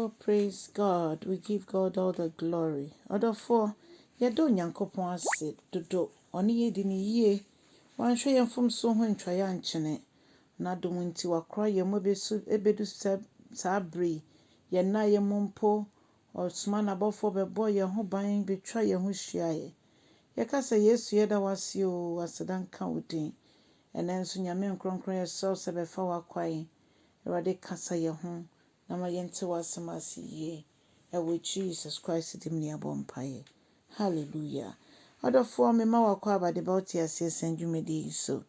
Oh, praise God. We give God all the glory. Ɔdɔfoɔ, yɛda Onyankopɔn ase dodo. Ɔne yɛn di no yie. Wanhwɛ yɛn mfomsoɔ ho antwa yɛn ankyene. N'adom nti, wakora yɛn mu ɛbɛdu saa bere yi. Yɛn nnaeɛ mu mpo, ɔsoma n'abɔfoɔ bɛbɔ yɛn ho ban bɛtwa yɛn ho hyiaeɛ. Yɛka sɛ Yesu yɛda wo ase o, aseda nka wo din. Ɛnnɛ nso Nyame nkronkron yɛsrɛ wo sɛ bɛfa w'akwan. Awurade kasa yɛn ho na ma yɛnte w'asɛm ase yie. Ɛwɔ Jesus Christ din mu ne yɛabɔ mpaeɛ. Hallelujah. Ɔdɔfoɔ mema wakɔ abade ba wote aseɛ sɛn dwumadie yi so.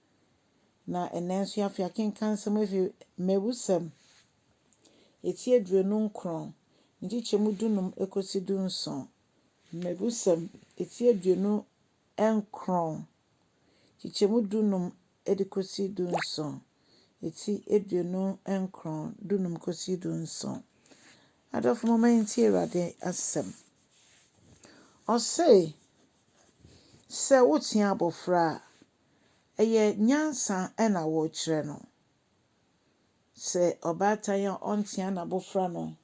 Na ɛnnɛ nso yɛafe akenka nsɛm afi Mmebusɛm eti 29 nkyekyɛmu 15 ekosi 17. Mmebusɛm eti 29 nkyekyɛmu 15 de kosi 17. Eti 29 15 kosi 17. Adɔfo momma yɛntie Awurade asɛm. Ɔse, sɛ wotea abɔfra a, ɛyɛ nyansa ɛna wɔrekyerɛ no. Sɛ ɔbaatan a ɔntea n'abɔfra no,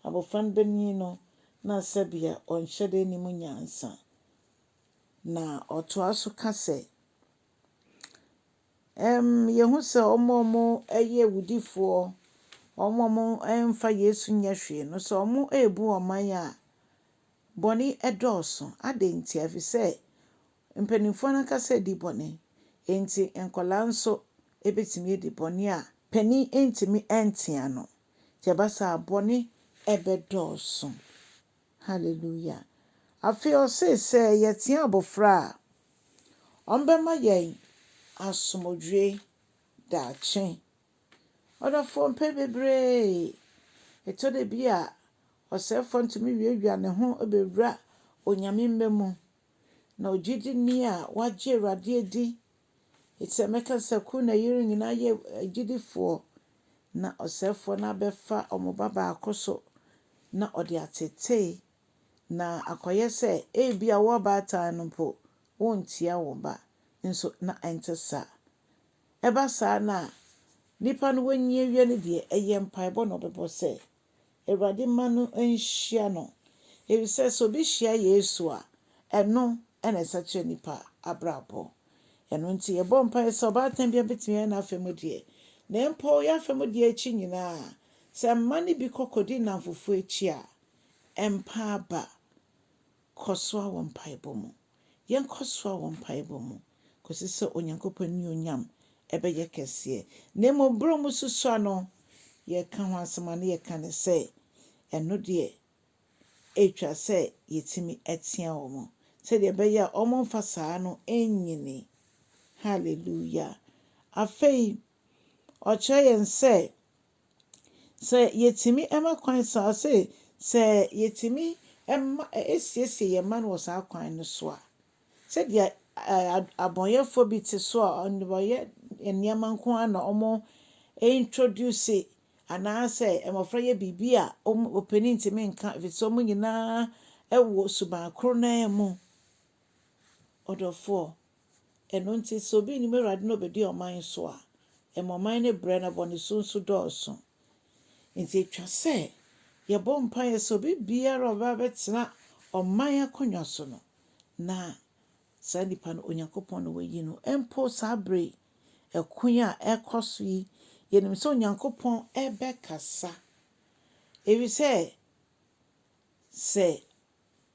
abɔfra no bɛnyin no, na sɛbea ɔnhyɛ da nnim nyansa. Na ɔtoa so ka sɛ, yɛhu sɛ wɔn a wɔyɛ awudifoɔ, wɔn a wɔmfa Yesu nyɛ hwee no, sɛ wɔrebu ɔman a, bɔne dɔɔso. Adɛn nti? Ɛfiri sɛ, mpanimfoɔ no ankasa di bɔne. Enti nkwadaa nso bɛtumi adi bɔne a panin ntumi ntea no. Nti ɛba saa a, bɔne bɛdɔɔso. Hallelujah. Afei ɔse sɛ yɛtea abɔfra a, ɔmbɛma yɛn asomdwoe daakye. Ɔdɔfoɔ mpɛn bebree, ɛtɔ da bi a ɔsɛefoɔ ntumi wiawia ne ho bɛwura Onyame mma mu. Na ogyidini a wagye Awurade adi, sɛ mɛka sɛ ku na yere nyinaa yɛ agyidifoɔ, na ɔsɛefoɔ no abɛfa wɔn ba baako so na ɔde atetee na akɔyɛ sɛ ebia wo ɔbaatan no mpo wontia wo ba nso na ɛnte saa. Ɛba saa no a, nipa no wanyi awie no deɛ ɛyɛ mpaebɔ na ɔbɛbɔ sɛ Awurade mma no nhyia no. Efisɛ sɛ obi hyia Yesu a, ɛno ɛna ɛsa kyerɛ nipa abrabɔ. Ɛno nti yɛbɔ mpaeɛ sɛ ɔbaatan biara bɛtumi ayɛ n'afa mu deɛ. Na mpo yɛafa mu deɛ akyi nyinaa, sɛ mma no bi kɔ kɔdi nnamfofoɔ akyi a, ɛmpa aba. Kɔ so wɔ mpaebɔ mu. Yɛnkɔ so wɔ mpaebɔ mu kɔsi sɛ Onyankopɔn animuonyam ɛbɛyɛ kɛseɛ. Na mmom berɛ a wɔsusua no, yɛka ho asɛm a na yɛka ne sɛ, ɛno deɛ ɛtwa sɛ yɛtumi tea wɔn sɛdeɛ ɛbɛyɛ a wɔmfa saa no nyini. Hallelujah. Afei, ɔkyerɛ yɛn sɛ, sɛ yɛtumi ma kwan saa sɛ sɛ yɛtumi ma esiesie yɛn mma no wɔ saa kwan no so a, sɛdeɛ abɔnyɛfoɔ bi te so a wɔyɛ nneɛma nko ara na wɔn introduce anaasɛ mmɔfra yɛ biribi a ɔpanin ntumi nka ɛfiri sɛ wɔn nyinaa wɔ suban koro naa mu. Ɔdɔfoɔ, ɛno nti sɛ obi nim Awurade na ɔbɛdi ɔman so a, ɛma ɔman no brɛ na bɔne so nso dɔɔso. Nti atwa sɛ yɛbɔ mpaeɛ sɛ obi biara a ɔbɛba bɛtena ɔman akonnwa so no, na saa nipa no Onyankopɔn na wayi no. Mpo saa bere yi, ɛko a ɛrekɔ so yi, yɛnim sɛ Onyankopɔn ɛbɛkasa. Ɛfiri sɛ, sɛ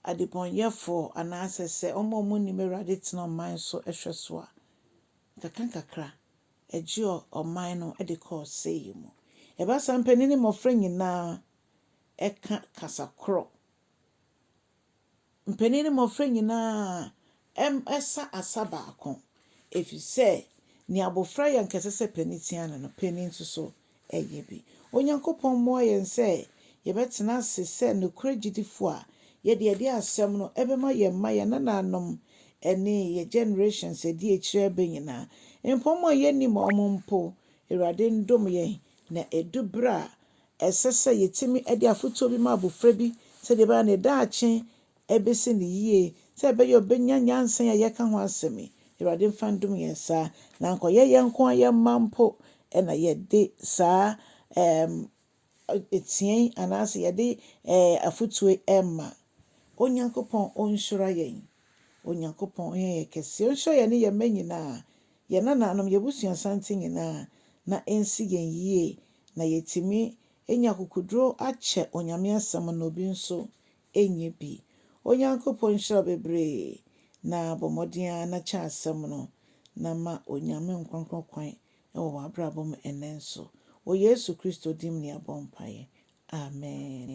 adebɔnyɛfoɔ anaasɛ sɛ wɔn a wɔnnim Awurade tena ɔman so hwɛ so a, nkakra nkakra, ɛgye ɔman no de kɔ ɔsɛeɛ mu. Ɛba saa mpanin ne mmɔfra nyinaa ɛka kasa korɔ. Mpanin ne mmɔfra nyinaa ɛsa asa baako. Ɛfiri sɛ, nea abɔfra yɛ anka ɛsɛ sɛ panin tea no no, panin nso so ɛyɛ bi. Onyankopɔn mmoa yɛn sɛ yɛbɛtena ase sɛ nokorɛ gyidifoɔ a yɛde yɛde asɛm no ɛbɛma yɛn mma, yɛn nananom ɛne yɛn generations a ɛdi akyire aba nyinaa. Mpo wɔn a yɛnnim wɔn mpo, Awurade ndom yɛn na ɛdu berɛ a ɛsɛ sɛ yɛtumi de afotuo bi ma abɔfra bi sɛdeɛ ɛbɛyɛ a ne daakye ɛbɛsi ne yie sɛ ɛbɛyɛ a ɔbɛnya nyansa a yɛka ho asɛm yi. Awurade mfa ndom yɛn saa na nkɔyɛ yɛn nko ara yɛn mma mpo ɛna yɛde saa teɛ yi anaasɛ yɛde ɛɛ afotuo yi rema. Onyankopɔn ɔnhyira yɛn. Onyankopɔn ɔnyɛ yɛn kɛseɛ. Ɔnhyira yɛn ne yɛn mma nyinaa, yɛn nananom, yɛn abusuasanten nyinaa, na ɛnsi yɛn yie na yɛatumi anya akokoduro akyɛ Onyame asɛm na obi nso ɛnyɛ bi. Onyankopɔn nhyira wo bebree na bɔ mmɔden ara na kyɛ asɛm no na ma Onyame nkronkron kwan wɔ w'abrabɔ mu ɛnnɛ nso. Wɔ Yesu Kristo din mu na yɛabɔ mpaeɛ. Amen.